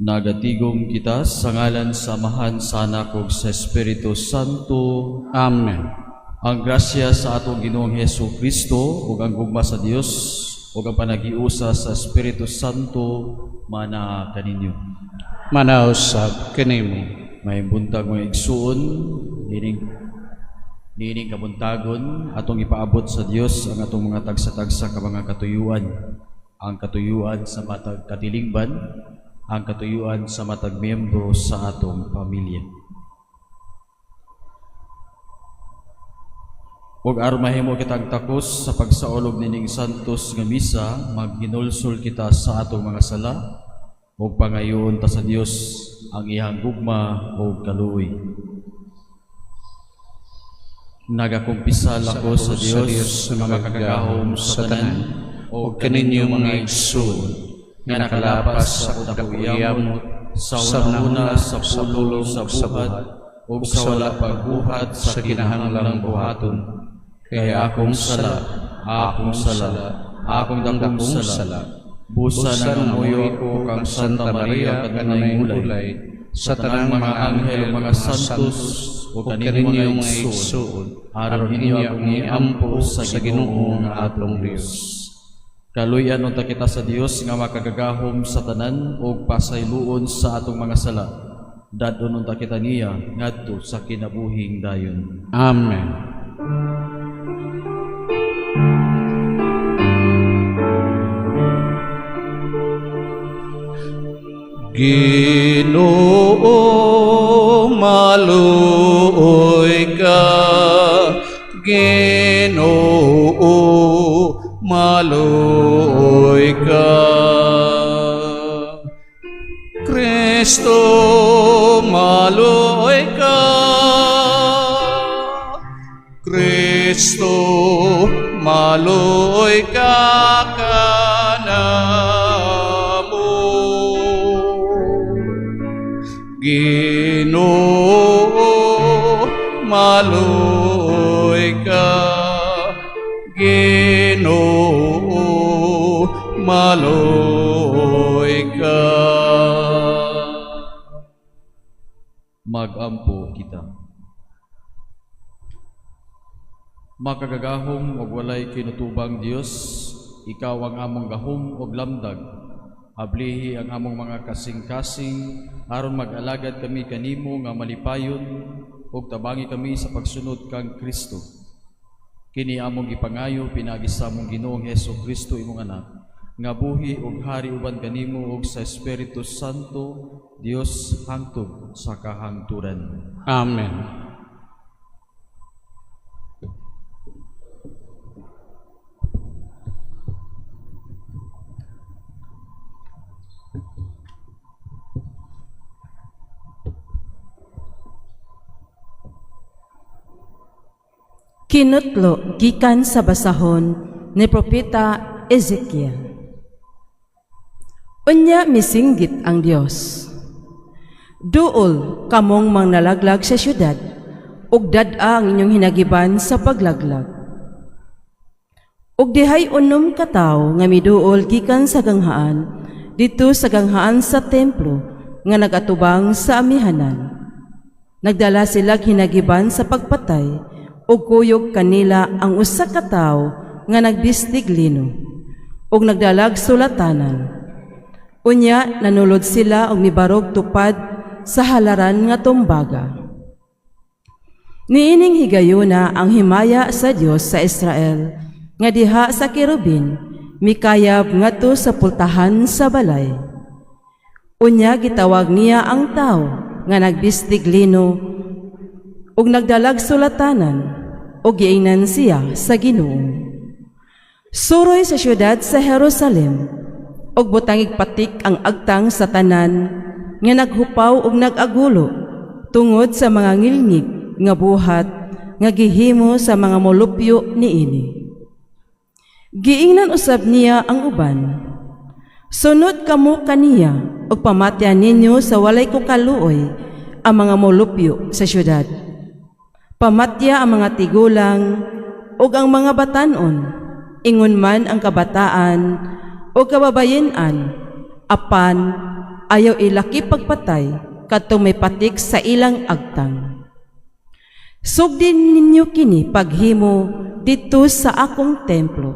Nagatigom kita sa ngalan sa Amahan, sa Anak ug sa Espiritu Santo. Amen. Ang grasya sa atong Ginoong Hesus Kristo ug ang gugma sa Dios ug ang panagiusa sa Espiritu Santo mana kaninyo. Manausab kanimo. Maayong buntag, mga igsuon, niining kabuntagon atong ipaabot sa Dios ang atong mga tagsa-tagsa ka mga katuyuan. Ang katuyuan sa matag katilingban, ang katuyuan sa matag miyembro sa atong pamilya. Ug aron mahimo kitang takos sa pagsaulog nining santos nga misa, maghinulsol kita sa atong mga sala ug pangayoon ta sa Dios ang iyang gugma ug kaluoy. Nagakumpisal ako sa Dios nga makagagahom sa tanan ug kaninyo, mga igsoon, nga nakalapas sa dakuyamot sa una sa pulong, sa buhat ug sa wala pagbuhat sa kinahanglang buhaton. Kay akong sala, akong sala, akong dakong sala. Busa nangamuyo ko kang Santa Maria kanunay ulay, sa tanang mga anghel ug mga santos ug kaninyo, mga igsoon, aron inyo akong iampo sa Ginoo nga atong Dios. Kaluyan unta kita sa Dios nga makagagahom sa tanan ug pasayloon sa atong mga sala. Dad-on unta kita niya ngadto sa kinabuhing dayon. Amen. Ginoo, maluoy ka. Ginoo, maluoy ka. Kristo, maluoy ka. Kristo, maluoy ka kanamo. Ginoo, maluoy ka. Ginoo, maluoy ka. Magampo kita. Makagagahom ug walay kinutubang Dios, ikaw ang among gahom ug lamdag. Ablihi ang among mga kasing-kasing aron mag-alagad kami kanimo nga malipayon ug tabangi kami sa pagsunod kang Kristo. Kini among gipangayo pinaagi sa among Ginoong Hesus Kristo, imong anak, nga buhi ug hari uban kanimo ug sa Espiritu Santo, Dios hangtod sa kahangturan. Amen. Kinutlo gikan sa basahon ni Propeta Ezekiel. Unya misinggit ang Dios: "Duol kamong mangnalaglag sa syudad, ug dad-a ang inyong hinagiban sa paglaglag." Ug dihay 6 ka tawo nga miduol gikan sa ganghaan didto sa ganghaan sa templo nga nagatubang sa amihanan. Nagdala sila hinagiban sa pagpatay ug kuyog kanila ang usa ka tawo nga nagbistig lino ug nagdalag sulatanan. Unya nanulod sila og mibarog tupad sa halaran nga tumbaga. Niining higayuna ang himaya sa Dios sa Israel nga diha sa kerubin mikayab ngadto sa pultahan sa balay. Unya gitawag niya ang tawo nga nagbistig lino ug nagdalag sulatanan ug giingnan siya sa Ginoo: "Suroy sa syudad sa Jerusalem ug butangig patik ang agtang sa tanan nga naghupaw ug nag-agulo tungod sa mga ngilngig nga buhat nga gihimo sa mga molupyo niini." Giingnan usab niya ang uban: "Sunod kamo kaniya ug pamatya ninyo sa walay kukaluoy ang mga molupyo sa syudad. Pamatya ang mga tigulang ug ang mga batan-on, ingon man ang kabataan o kababayen-an, apan Ayaw ilaki pagpatay kadtong may patik sa ilang agtang. Sugdi ninyo kini paghimo didto sa akong templo.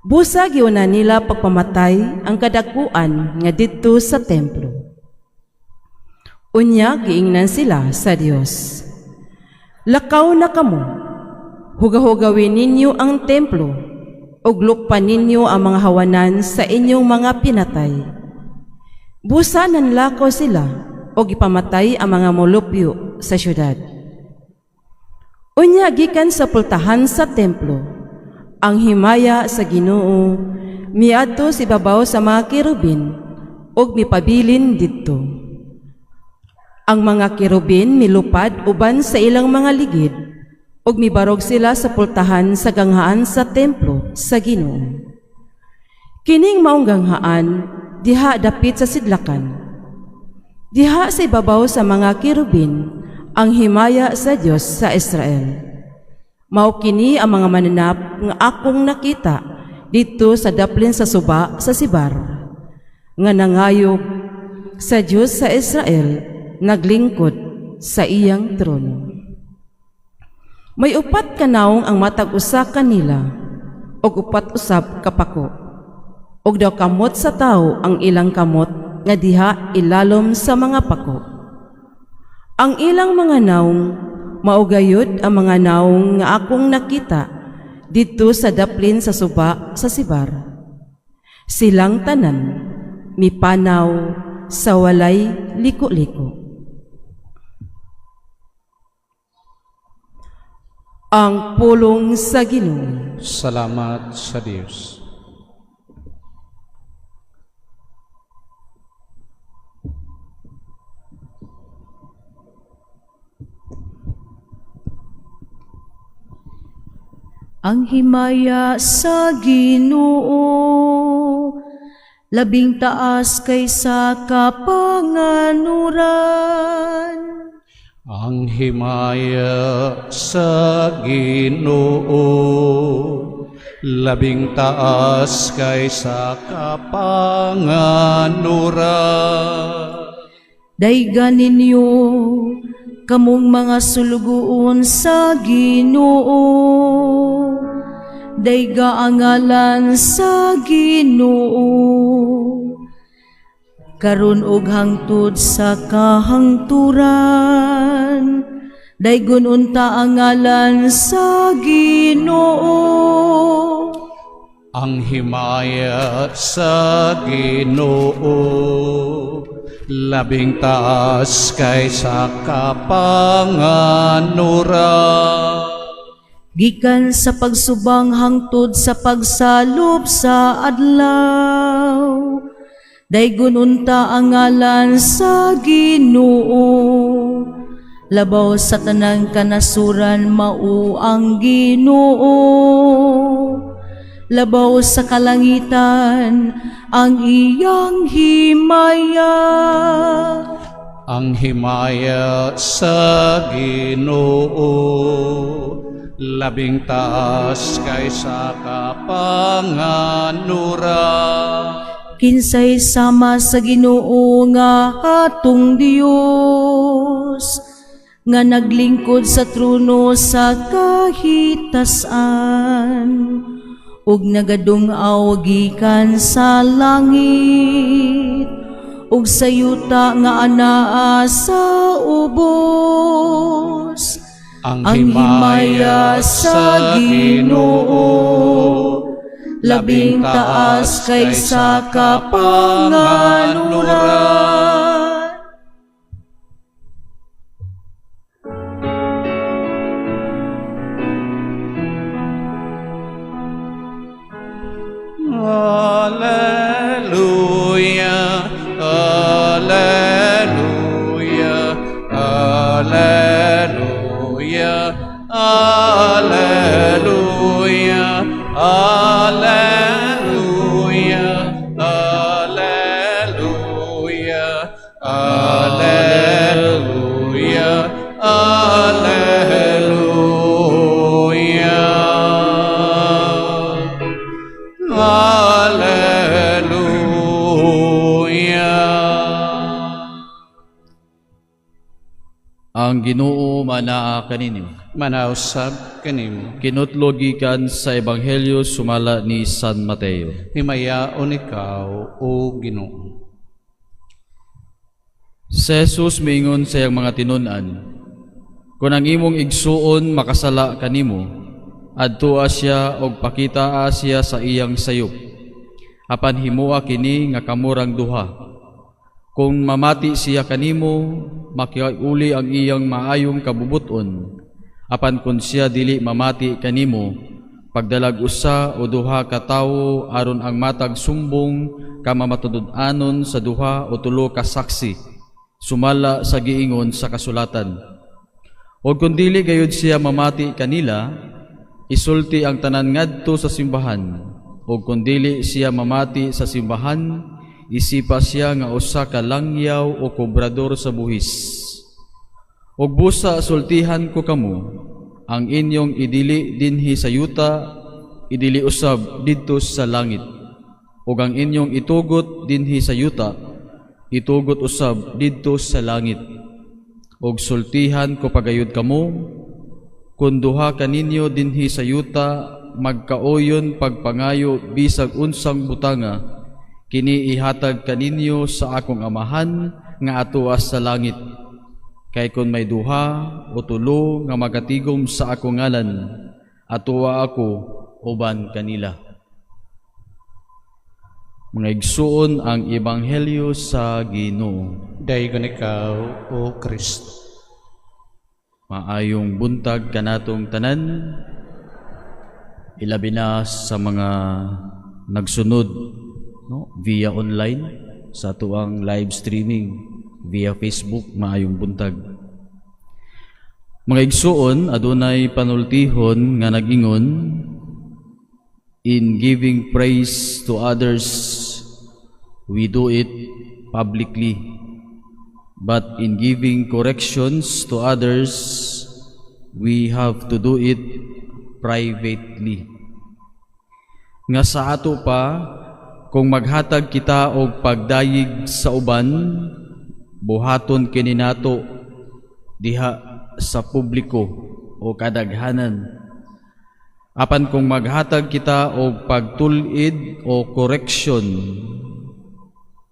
Busa giuna nila pagpamatay ang kadakuan nga didto sa templo. Unya giingnan sila sa Dios, "Lakaw na kamo, hugahugawin ninyo ang templo, ug lukpan ninyo ang mga hawanan sa inyong mga pinatay." Busa nanlakaw sila ug ipamatay ang mga molupyo sa syudad. Unya gikan sa pultahan sa templo, ang himaya sa Ginoo miadto sa ibabaw sa mga kerubin ug mipabilin didto. Ang mga kerubin milupad uban sa ilang mga ligid ug mibarog sila sa pultahan sa ganghaan sa templo sa Ginoo. Kining maong ganghaan diha dapit sa sidlakan. Diha sa ibabaw sa mga kerubin ang himaya sa Dios sa Israel. Mao kini ang mga mananap nga akong nakita didto sa daplin sa suba sa Sibar, nga nangayog sa Dios sa Israel naglingkod sa iyang trono. May upat ka nawong ang matag usa kanila ug upat usab ka pako. Ug daw kamot sa tawo ang ilang kamot nga diha ilalom sa mga pako. Ang ilang mga nawong mao gayud ang mga nawong nga akong nakita didto sa daplin sa suba sa Sibar. Silang tanan mipanaw sa walay liko-liko. Ang pulong sa Ginoo. Salamat sa Dios. Ang himaya sa Ginoo labing taas kaysa kapanganuran. Ang himaya sa Ginoo labing taas kaysa kapanganuran. Dayga ninyo kamong mga sulugoon sa Ginoo. Dayga ang ngalan sa Ginoo. Karon og hangtod sa kahangturan, daygon unta ang ngalan sa Ginoo. Ang himaya sa Ginoo labing taas kaysa kapanganuran. Gikan sa pagsubang hangtod sa pagsalop sa adlaw, daygon unta ang ngalan sa Ginoo. Labaw sa tanang kanasuran mao ang Ginoo. Labaw sa kalangitan ang iyang himaya. Ang himaya sa Ginoo labing taas kaysa kapanganuran. Kinsay sama sa Ginoo nga atong Dios, nga naglingkod sa trono sa kahitasan ug nagadung-aw gikan sa langit ug sa yuta nga anaa sa ubos. Ang Ang himaya sa Ginoo labing taas kaysa kapanganuran. Alleluia, Alleluia, Alleluia, Alleluia, Alleluia, Alleluia, Alleluia, Alleluia. Alleluia. Ang Ginoo manaa kaninyo. Manaa usab kanimo. Kinutlo gikan sa Ebanghelyo sumala ni San Mateo. Himayaon ikaw, O Ginoo. Si Jesus miingon sa iyang mga tinun-an, "Kung ang imong igsuon makasala kanimo, adtoa siya og pakitaa siya sa iyang sayop. Apan himoa kini nga kamurang duha. Kung mamati siya kanimo, makiuli ang iyang maayong kabubut-on. Apan kung siya dili mamati kanimo, pagdalag usa o duha ka tawo aron ang matag sumbong kamamatuod-anon sa duha o tulo ka saksi, sumala sa giingon sa kasulatan. O kung dili gayud siya mamati kanila, isulti ang tanan ngadto sa simbahan. O kung dili siya mamati sa simbahan, isipa siya nga usa ka langyaw o kobrador sa buhis. Og busa sultihan ko kamo, ang inyong idili dinhi sa yuta, idili usab didto sa langit. Ug ang inyong itugot dinhi sa yuta, itugot usab didto sa langit. Og sultihan ko pagayod kamo, kung duha kaninyo dinhi sa yuta magkauyon pagpangayo bisag unsang butanga, kini ihatag kaninyo sa akong Amahan nga atoa sa langit. Kay kun may duha o tulo nga magatigom sa akong ngalan, atoa ako uban kanila." Mga igsuon, ang ebanghelyo sa Ginoo. Daygon ikaw, O Kristo. Maayong buntag kanatong tanan, ilabi na sa mga nagsunod, no, via online sa atuang live streaming via Facebook, maayong buntag. Mga igsuon, adunay panultihon nga nag-ingon, "In giving praise to others, we do it publicly. But in giving corrections to others, we have to do it privately." Nga sa ato pa, kung maghatag kita og pagdayeg sa uban, buhaton kini nato diha sa publiko o kadaghanan. Apan kung maghatag kita og pagtul-id o correction,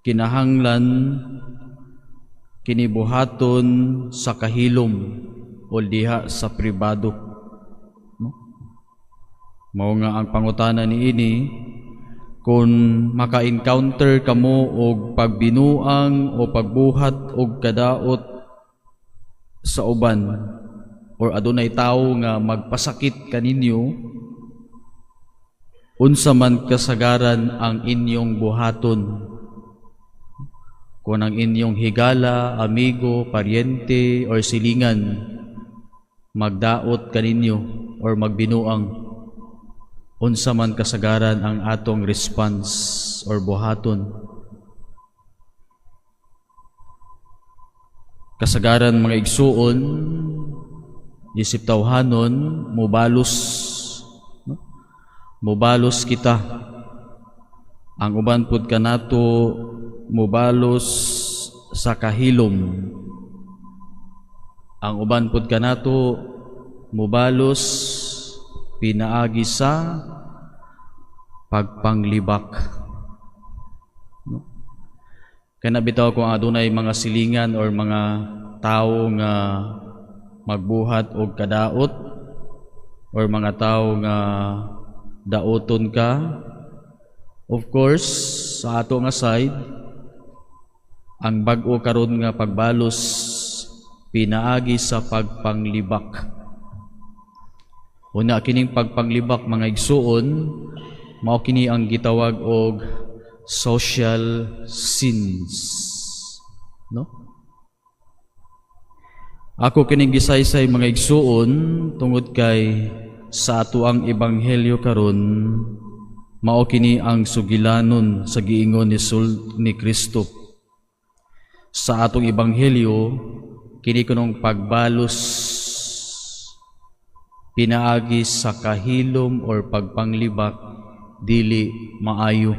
kinahanglan kini buhaton sa kahilom o diha sa pribado. No? Mao nga ang pangutana niini, kung maka-encounter kamo og pagbinuang o pagbuhat og kadaot sa uban or adunay tawo nga magpasakit kaninyo, unsa man kasagaran ang inyong buhaton? Kung ang inyong higala, amigo, paryente or silingan magdaot kaninyo or magbinuang, unsa man kasagaran ang atong response or buhaton? Kasagaran, mga igsuon, isip tawhanon, mubalos, no? Mubalos kita. Ang uban pud kanato mubalos sa kahilom. Ang uban pud kanato mubalos pinaagi sa pagpanglibak, no? Kaya bitaw kung adunay mga silingan or mga tao nga magbuhat og kadaot or mga tao nga daoton ka, of course, sa ato nga side, ang bag-o karon nga pagbalos pinaagi sa pagpanglibak. Una, kining pagpanglibak, mga igsuon, mao kini ang gitawag og social sins, no? Ako kining gisaysay, mga igsuon, tungod kay sa ato ang ebanghelyo karon, mao kini ang sugilanon sa giingon ni Kristo. Sa atong ebanghelyo, kini kunong pagbalos pinaagi sa kahilom or pagpanglibak dili maayo.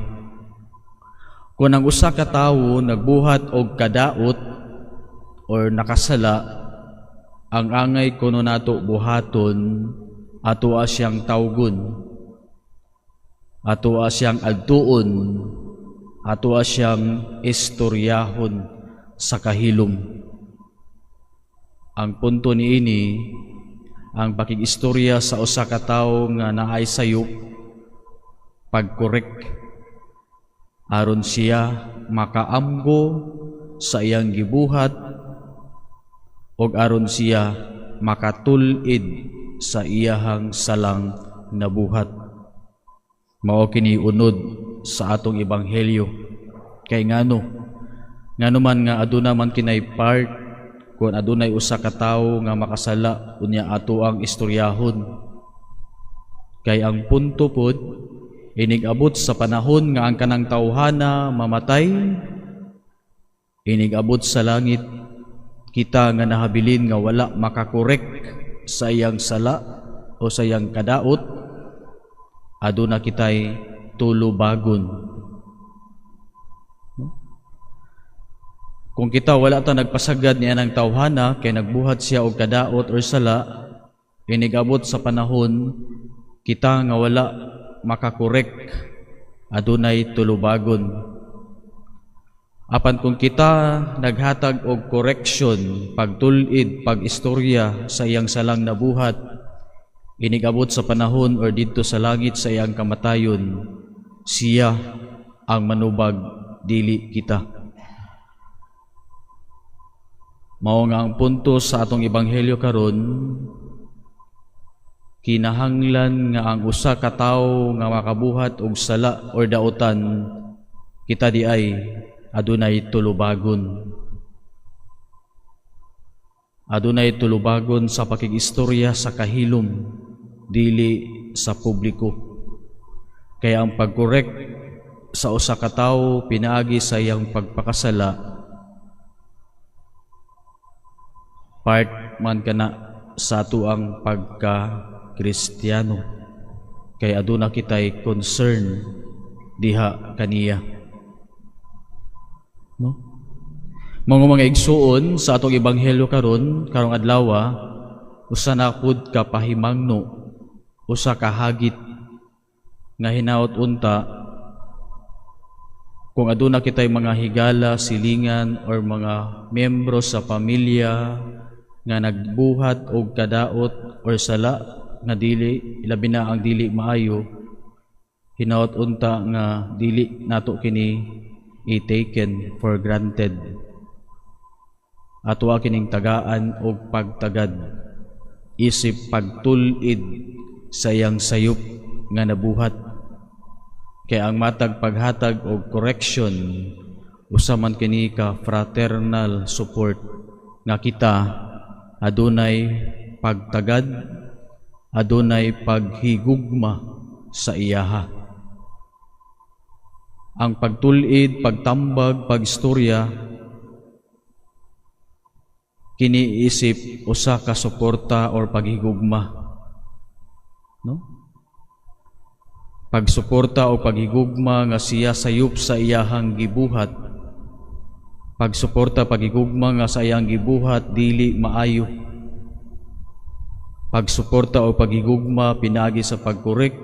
Kung ang usa ka tawo nagbuhat og kadaot or nakasala, Ang angay kuno nato buhaton, atoa siyang tawgon, atoa siyang adtuon, atoa siyang istoryahon sa kahilom. Ang punto niini, ang pakig-istorya sa usa ka tawo nga naay sayop, pag-correct aron siya makaamgo sa iyang gibuhat ug aron siya makatul-id sa iyahang salang nabuhat. Mao kini unod sa atong ebanghelyo. Kay ngano? Ngano man nga aduna man kinay part kung adunay usa ka tawo nga makasala, unya ato ang istoryahon? Kay ang punto pod, inig-abot sa panahon nga ang kanang tawhana mamatay, inig-abot sa langit, kita nga nahabilin nga wala maka-correct sa iyang sala o sa iyang kadaot, aduna kitay tulubagon. No? Kung kita wala ta nagpasagad niya ng tawhana kay nagbuhat siya og kadaot or sala, inigabot sa panahon kita nga wala maka-correct, adunay tulubagon. Apan kung kita naghatag og correction, pagtul-id, pag-istorya sa iyang salang nabuhat, inigabot sa panahon or didto sa langit sa iyang kamatayon, siya ang manubag, dili kita. Mao nga ang punto sa atong ebanghelyo karon, kinahanglan nga ang usa ka tawo nga makabuhat og sala or daotan, kita di ay adunay tulubagon. Adunay tulubagon sa pakigistorya sa kahilom, dili sa publiko. Kaya ang pag-correct sa usa ka tawo pinaagi sa iyang pagpakasala, part man kana sa atuang pagka-Kristiyano. Kay aduna kitay concern diha kaniya. No? Mga igsuon, sa atong ebanghelyo karon, karong adlaw, usa na pud ka pahimangno, usa ka hagit nga hinaot unta kung aduna kitay mga higala, silingan or mga miyembro sa pamilya nga nagbuhat og kadaot or sala nga dili, ilabi na ang dili maayo, hinaot unta nga dili nato kini i-taken for granted. Ato kining tagaan og pagtagad isip pagtul-id sa iyang sayop nga nabuhat. Kay ang matag paghatag og correction, usa man kini ka fraternal support nga kita adunay pagtagad, adunay paghigugma sa iyaha. Ang pagtul-id, pagtambag, pagistorya kini isip usa ka suporta or paghigugma, no? Pagsuporta o paghigugma nga siya sayop sa iyahang gibuhat. Pagsuporta, paghigugma nga sa iyang gibuhat dili maayo. Pagsuporta o paghigugma pinaagi sa pag-correct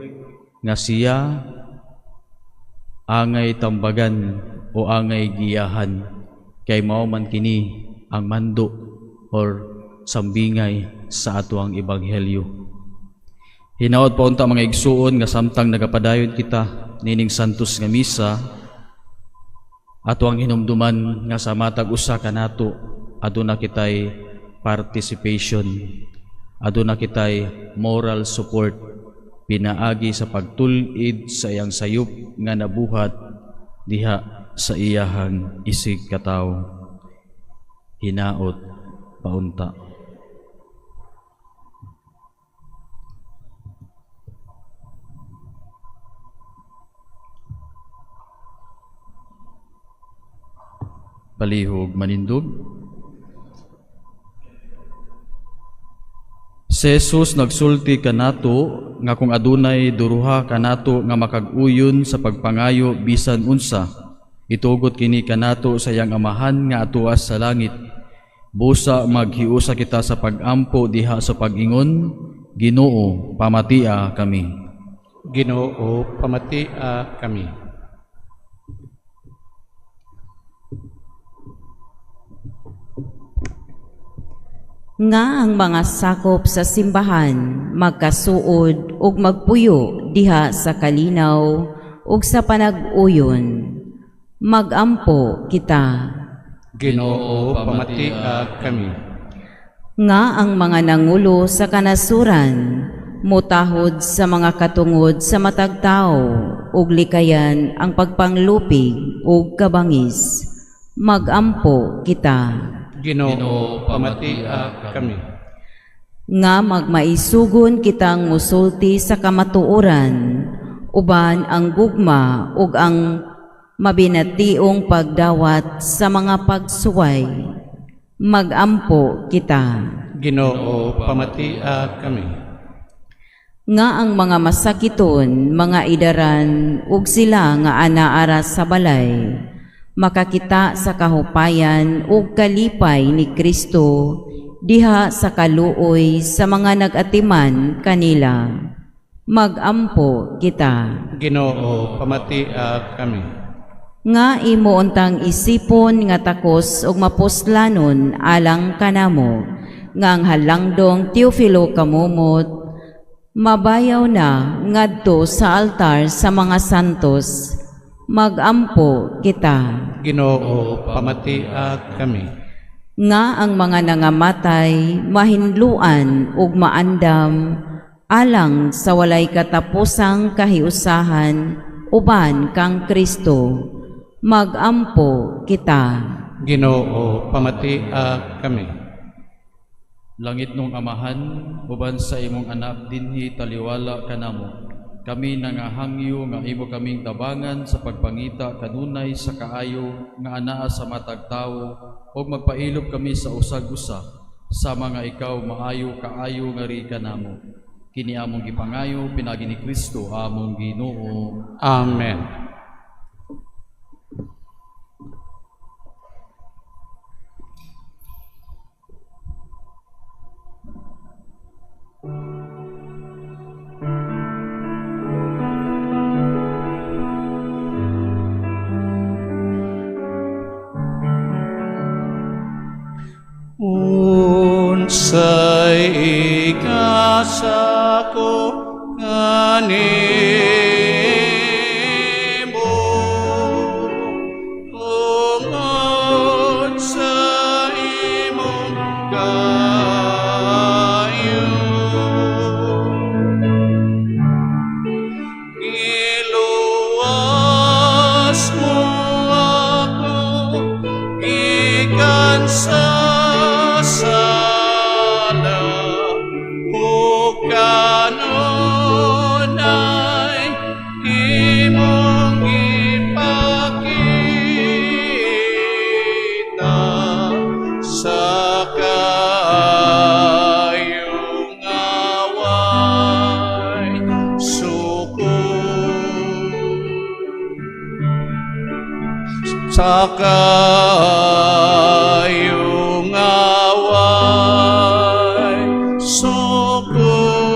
nga siya angay tambagan o angay giyahan, kay mao man kini ang mando or sambingay sa atuang ebanghelyo. Hinaot pa unta, mga igsuon, nga samtang nagapadayon kita nining santos nga misa, ato ang hinumduman nga sa matag usa kanato aduna kitay participation, aduna kitay moral support pinaagi sa pagtul-id sa iyang sayop nga nabuhat diha sa iyahang isig katawo. Hinaot paunta. Palihog manindog. Si Jesus nagsulti kanato nga kung adunay duruha kanato nga makag-uyon sa pagpangayo bisan unsa, itugot kini kanato sa iyang Amahan nga atuas sa langit. Busa maghiusa kita sa pagampo diha sa pag-ingon, Ginoo, pamatia kami. Ginoo, pamatia kami. Nga ang mga sakop sa simbahan magkasuod ug magpuyo diha sa kalinaw ug sa panag-uyon. Magampo kita. Ginoo, pamatia kami. Nga ang mga nangulo sa kanasuran mutahod sa mga katungod sa matag tawo ug likayan ang pagpanglupig ug kabangis. Magampo kita. Ginoo, pamatia kami. Nga magmaisugon kitang musulti sa kamatuoran uban ang gugma ug ang mabinationg pagdawat sa mga pagsuway. Magampo kita. Ginoo, pamatia kami. Nga ang mga masakiton, mga idaran ug sila nga anaara sa balay makakita sa kahupayan ug kalipay ni Kristo diha sa kaluoy sa mga nag-atiman kanila. Magampo kita. Ginoo, pamatia kami. Nga imo untang isipon nga takos ug mapuslanon alang kanamo nga ang halangdong Teofilo Camomot mabayaw na ngadto sa altar sa mga santos. Magampo kita. Ginoo, pamatia kami. Nga ang mga nangamatay mahinluan ug maandam alang sa walay katapusang kahiusahan uban kang Kristo. Magampo kita. Ginoo, pamatia kami. Langit nung Amahan, uban sa imong anak dinhi taliwala kanamo. Kami nangahangyo nga imo kaming tabangan sa pagpangita kanunay sa kaayo nga anaa sa matag tawo ug magpailob kami sa usag-usa sa mga ikaw maayo kaayo nga ri kanamo. Kini among gipangayo pinaagi ni Kristo among Ginoo. Amen. Unsay igasa ko kanimo tungod sa imong kaayo? Giluwas mo ako gikan sa sala ug kanunay imong gipakita sa kaayo nga way sukod, sa kaayo nga way sukod.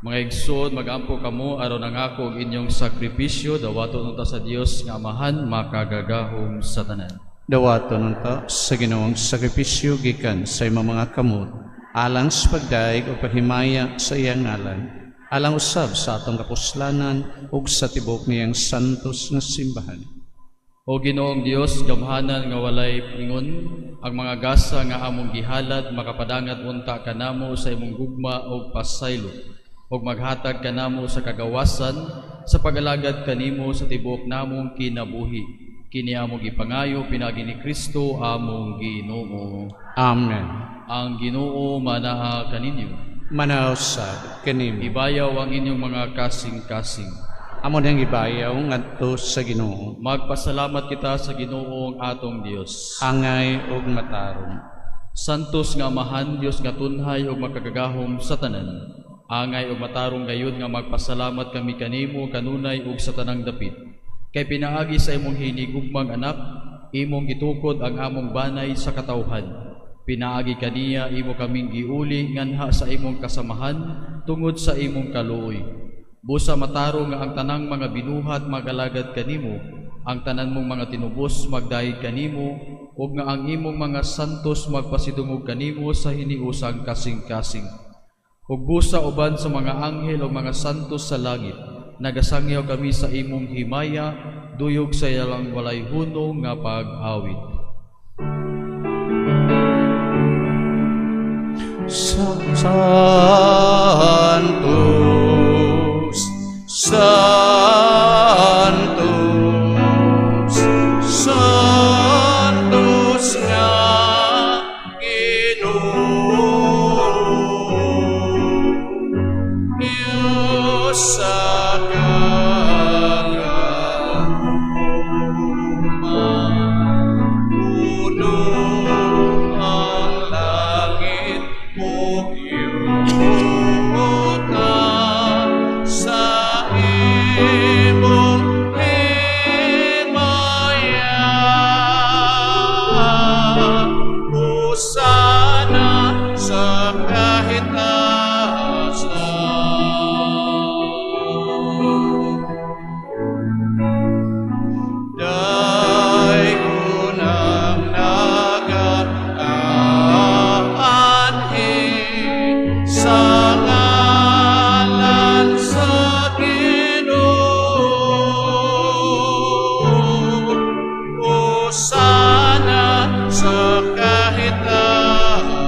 Mga igsoon, magampo kamo aron ang ako ug inyong sakripisyo dawaton unta sa Dios nga Amahan makagagahom sa tanan. Dawaton unta sa Ginoong sakripisyo gikan sa imong mga kamot alang sa pagdayeg o paghimaya sa iyang ngalan, alang usab sa atong kapuslanan ug sa tibok niyang santos nga simbahan. O Ginoong Dios, gamhanan nga walay ingon ang mga gasa nga among gihalad makapadangat unta kanamo sa imong gugma ug pasaylo ug maghatag kanamo sa kagawasan sa pag-alagad kanimo sa tibuok namong kinabuhi. Kini among gipangayo pinaagi ni Kristo among Ginoo. Amen. Ang Ginoo manaa kaninyo. Manaa usab kanimo. Ibayaw ang inyong mga kasing-kasing. Amo nang ibayaw ngadto sa Ginoo. Magpasalamat kita sa Ginoo ang atong Dios. Angay ug matarong. Santos nga Amahan, Dios nga tunhay ug makagagahom sa tanan. Angay ug matarong gayud nga magpasalamat kami kanimo kanunay ug sa tanang dapit. Kay pinaagi sa imong hinigugmang anak, imong gitukod ang among banay sa katawhan. Pinaagi kaniya imo kaming giuli nganha sa imong kasamahan tungod sa imong kaluoy. Busa matarong nga ang tanang mga binuhat magalagad kanimo, ang tanan mong mga tinubos magdayeg kanimo, ug nga ang imong mga santos magpasidungog kanimo sa hiniusang kasing-kasing. Ug busa uban sa mga anghel ug mga santos sa langit, nagasangyaw kami sa imong himaya, duyog sa ilang walay hunong nga pag-awit. Santos, Santos, Santos nga Ginoo, Diyos sa kagahuma, puno ang langit ug yuta sa imong himaya. Hosana sa kahitasan. Daygon ang nagaanhi sa ngalan sa Ginoo. Hosana sa kahitasan.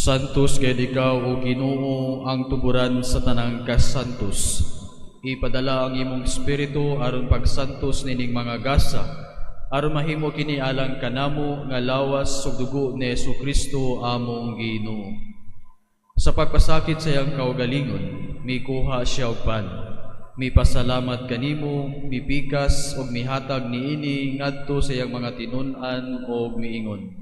Santos kay ikaw, o Ginoo, ang tuburan sa tanang kasantos. Ipadala ang imong espiritu aron pagsantos nining mga gasa, aron mahimo kini alang kanamo nga lawas ug dugo ni Hesukristo among Ginoo. Sa pagpasakit sa iyang kaugalingon, mikuha siya og pan. Mipasalamat kanimo, mipikas ug mihatag niini ngadto sa iyang mga tinun-an ug miingon: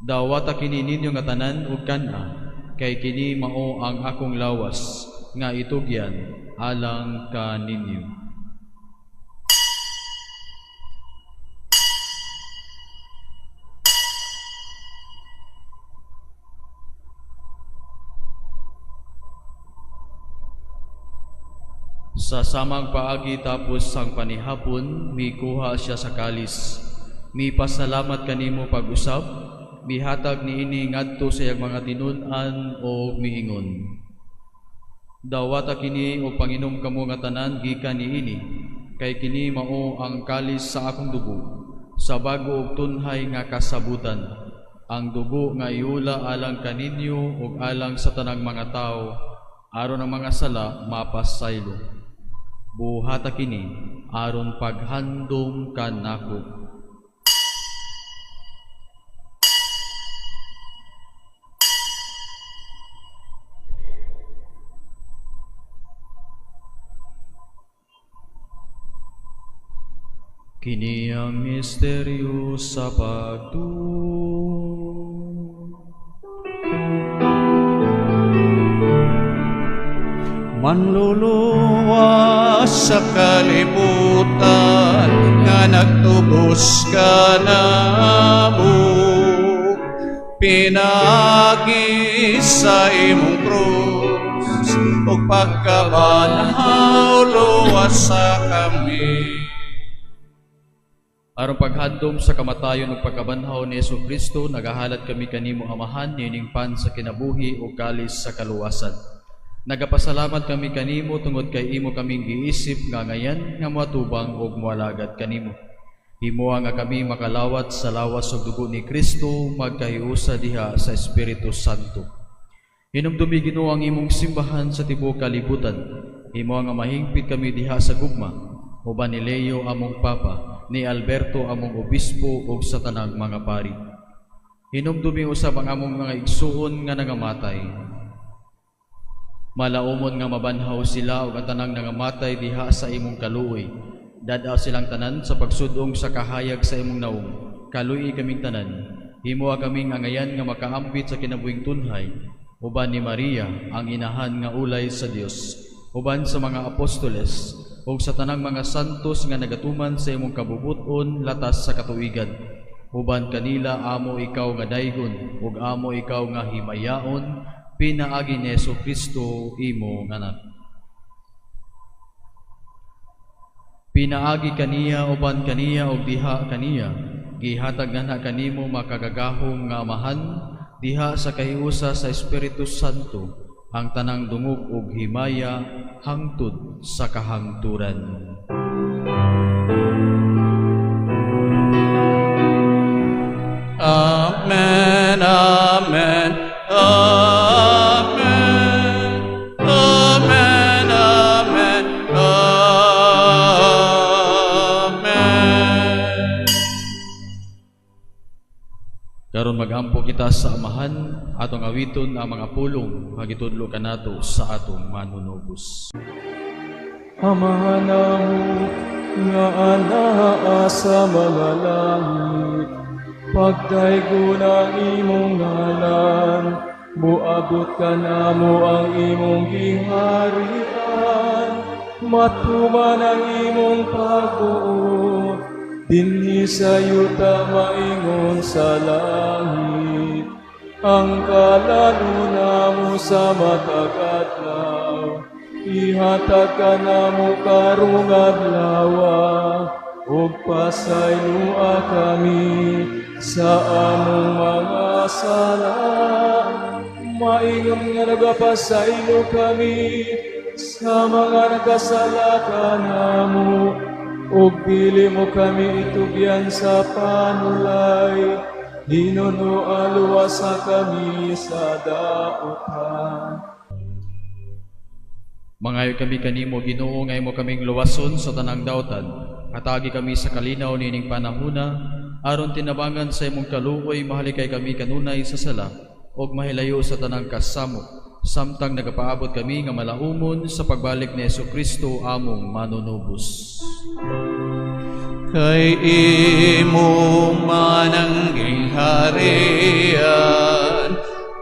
Dawata kini ninyo nga tanan ug kan-a, kay kini mao ang akong lawas nga itugyan alang kaninyo. Sa samang paagi tapos sang panihapon, mikuha siya sa kalis. Mipasalamat kanimo pag-usab, mihatag niini ngadto sa iyang mga tinun-an o miingon: Dawata kini o panginom kamo nga tanan gikan niini, kay kini mao ang kalis sa akong dugo, sa bago ug tunhay nga kasabutan, ang dugo nga iula alang kaninyo ug alang sa tanang mga tawo, aron ang mga sala mapasaylo. Buhata kini aron paghandom kanako. Kini ang misteryo sa pagtuo. Manluluwas sa kalibutan nga nagtubos kanamo, pinaagi sa imong krus ug pagkabanhaw, luwasa kami. Aron paghandom sa kamatayon ug pagkabanhaw ni Hesukristo, nagahalad kami kanimo, Amahan, niining pan sa kinabuhi ug kalis sa kaluwasan. Nagapasalamat kami kanimo tungod kay imo kaming giisip nga ngayan nga moatubang ug moalagad kanimo. Himoa nga kami makalawat sa lawas ug dugo ni Kristo, magkahiusa diha sa Espiritu Santo. Hinumdumi, Ginoo, ang imong simbahan sa tibuok kalibutan. Himoa nga mahingpit kami diha sa gugma, uban ni Leo among Papa, ni Alberto among obispo ug sa tanang mga pari. Hinumdumi usab ang among mga igsuon nga nangamatay. Malaumon nga mabanhaw sila ug ang tanang nangamatay diha sa imong kaluoy. Dad-a silang tanan sa pagsudong sa kahayag sa imong naong. Kaluy-i kaming tanan. Himoa kaming angayan nga makaambit sa kinabuhing tunhay. Uban ni Maria ang inahan nga ulay sa Dios. Uban sa mga apostoles ug sa tanang mga santos nga nagatuman sa imong kabubut-on latas sa katuigan. Uban kanila amo ikaw nga daygon ug amo ikaw nga himayaon pinaagi ni Hesukristo imong anak. Pinaagi kaniya uban kaniya ug diha kaniya gihatag nana kanimo makagagahom nga Amahan diha sa kahiusa sa Espiritu Santo ang tanang dungog ug himaya hangtod sa kahangturan. Amen, amen, amen, amen, amen, amen. Karon magampo kita sa Amahan, atong awiton ang mga pulong nga gitudlo kanato sa atong manunubos. Amahan namo nga anaa sa mga langit, pagdaygon ang imong ngalan, moabot kanamo ang imong giharian, matuman ang imong pagbuot, dinhi sa yuta maingon sa langit. Ang kalalo namo sa matag adlaw, ihatag kanamo karong adlaw, ug pasayloa kami sa among mga sala, maingon nga nagapasaylo kami sa mga nagkasala kanamo, ug dili mo kami itugyan sa panulay, hinunoa luwasa kami sa dautan. Mangayo kami kanimo Ginoo nga imo kaming luwason sa tanang dautan. Hatagi kami sa kalinaw niining panahuna aron tinabangan sa imong kaluoy mahalikay kami kanunay sa sala ug mahilayo sa tanang kasamok samtang nagapaabot kami nga malaumon sa pagbalik ni Hesukristo among manunubos. Kay imo man ang gingharian,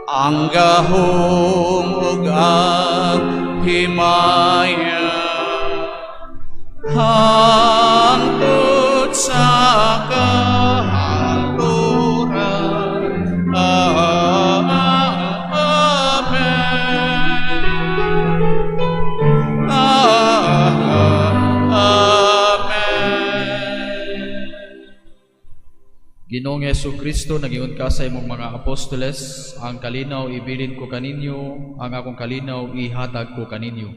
ang gahom ug ang himaya, hangtod sa kahangturan. Amen. Amen. Ginoong Hesukristo, nagiun ka sa imong mga apostoles, ang kalinaw ibilin ko kaninyo, ang akong kalinaw ihatag ko kaninyo.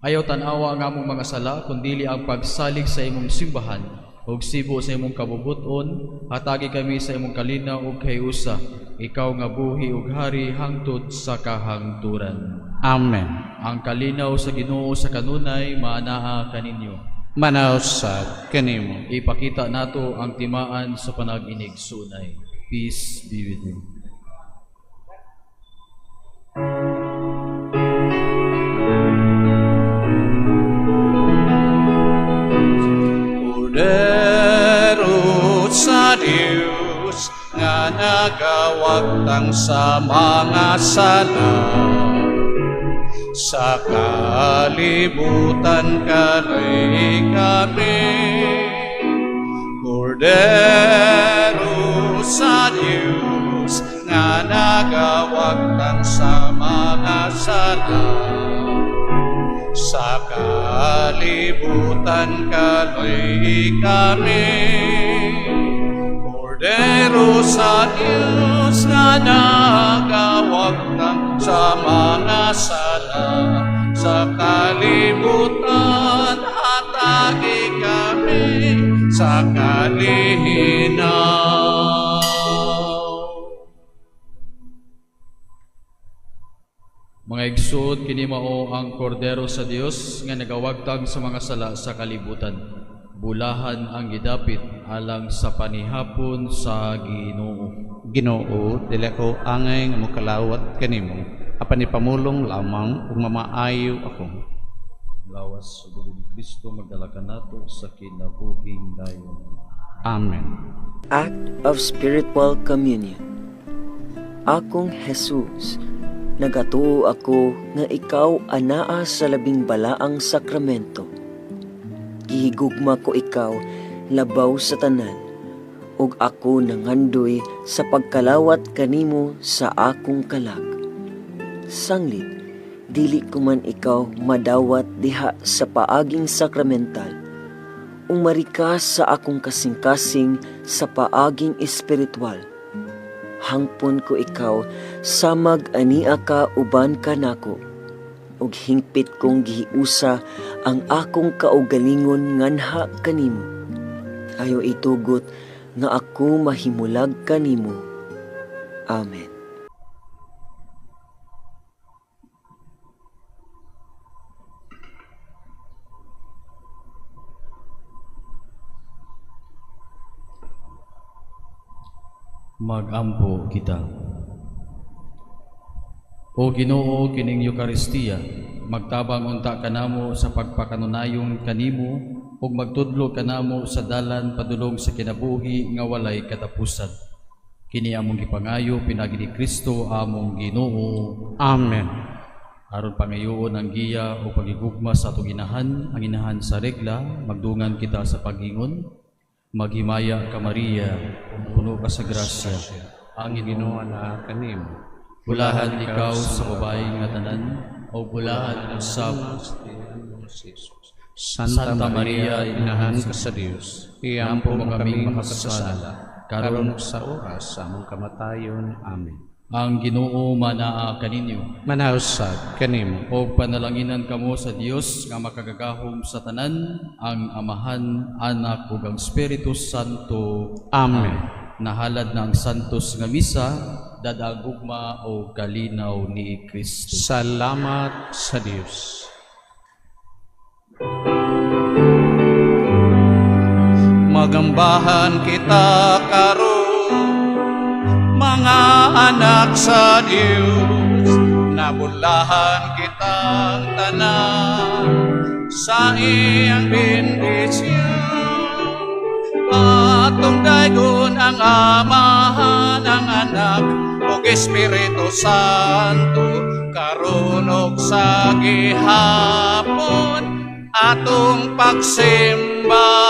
Ayaw tan-awa ang among mga sala, kundili ang pagsalig sa imong simbahan, ug sibo sa imong kabubuton, hatagi kami sa imong kalinaw ug kahiusa, ikaw nga buhi ug hari hangtod sa kahangturan. Amen. Ang kalinaw sa Ginoo sa kanunay maanaa kaninyo. Manaw sa kanimo. Ipakita nato ang timaan sa panag-inig sunay. Peace be with you. Kordero sa Dios nga nagawagtang sa mga sala, sa kalibutan kaloy kami. Kordero sa Dios nga nagawagtang sa mga sala, sa kalibutan kaloy kami. Kordero sa Dios nga nagawagtang sa mga sala, sa kalibutan hatagi kami sa kalihinaw. Mga igsoon, kini mao ang kordero sa Dios nga nagawagtang sa mga sala sa kalibutan. Bulahan ang gidapit alang sa panihapon sa Ginoo. Ginoo, dili ako angay nga mokalawat kanimo, apan ipamulong lamang ug mamaayo ako. Lawas ug dugo ni Kristo magdala kanato sa kinabuhing dayon. Amen. Act of Spiritual Communion. Akong Jesus, nagatuo ako nga ikaw anaa sa labing balaang sakramento. Gihigugma ko ikaw labaw sa tanan, ug ako nangandoy sa pagkalawat kanimo sa akong kalag. Sanglit, dili ko man ikaw madawat diha sa paaging sakramental, umari ka sa akong kasing-kasing sa paaging espiritual. Hangpon ko ikaw samag ania ka uban kanako, ug hingpit kong gihiusa ang akong kaugalingon nganha kanimo. Ayo itugot nga ako mahimulag kanimo. Amen. Magampo kita. O Ginoo, kining Eukaristiya, magtabang unta kanamo sa pagpakanunayon kanimo ug magtudlo kanamo sa dalan padulong sa kinabuhi nga walay katapusan. Kini among gipangayo pinaagi ni Kristo among Ginoo. Amen. Aron pangayoon ang giya o pagigugma sa atong inahan, ang inahan sa regla, magdungan kita sa pag-ingon. Maghimaya ka Maria, puno ka sa grasya. Ang Ginoo naa kanimo. Bulahan ikaw sa babae nga tanan, o bulahan usab Santa Maria, inahan ka sa Dios, iampo mo kaming makasasala, karon ug sa oras sa among kamatayon. Amen. Ang Ginoo manaa kaninyo. Manausab kanimo. O panalanginan kamo sa Dios nga makagagahom sa tanan, ang Amahan, Anak ug ang Espiritu Santo. Amen. Nahalad na ang santos nga misa, dada gugma o kalinaw ni Kristo. Salamat sa Dios. Magambahan kita karon, mga anak sa Dios, nabulahan kitang tanan sa iyang bendisyon. Atong daygon ang Amahan, ang Anak ug Espiritu Santo, karon ug sa gihapon atong pagsimba.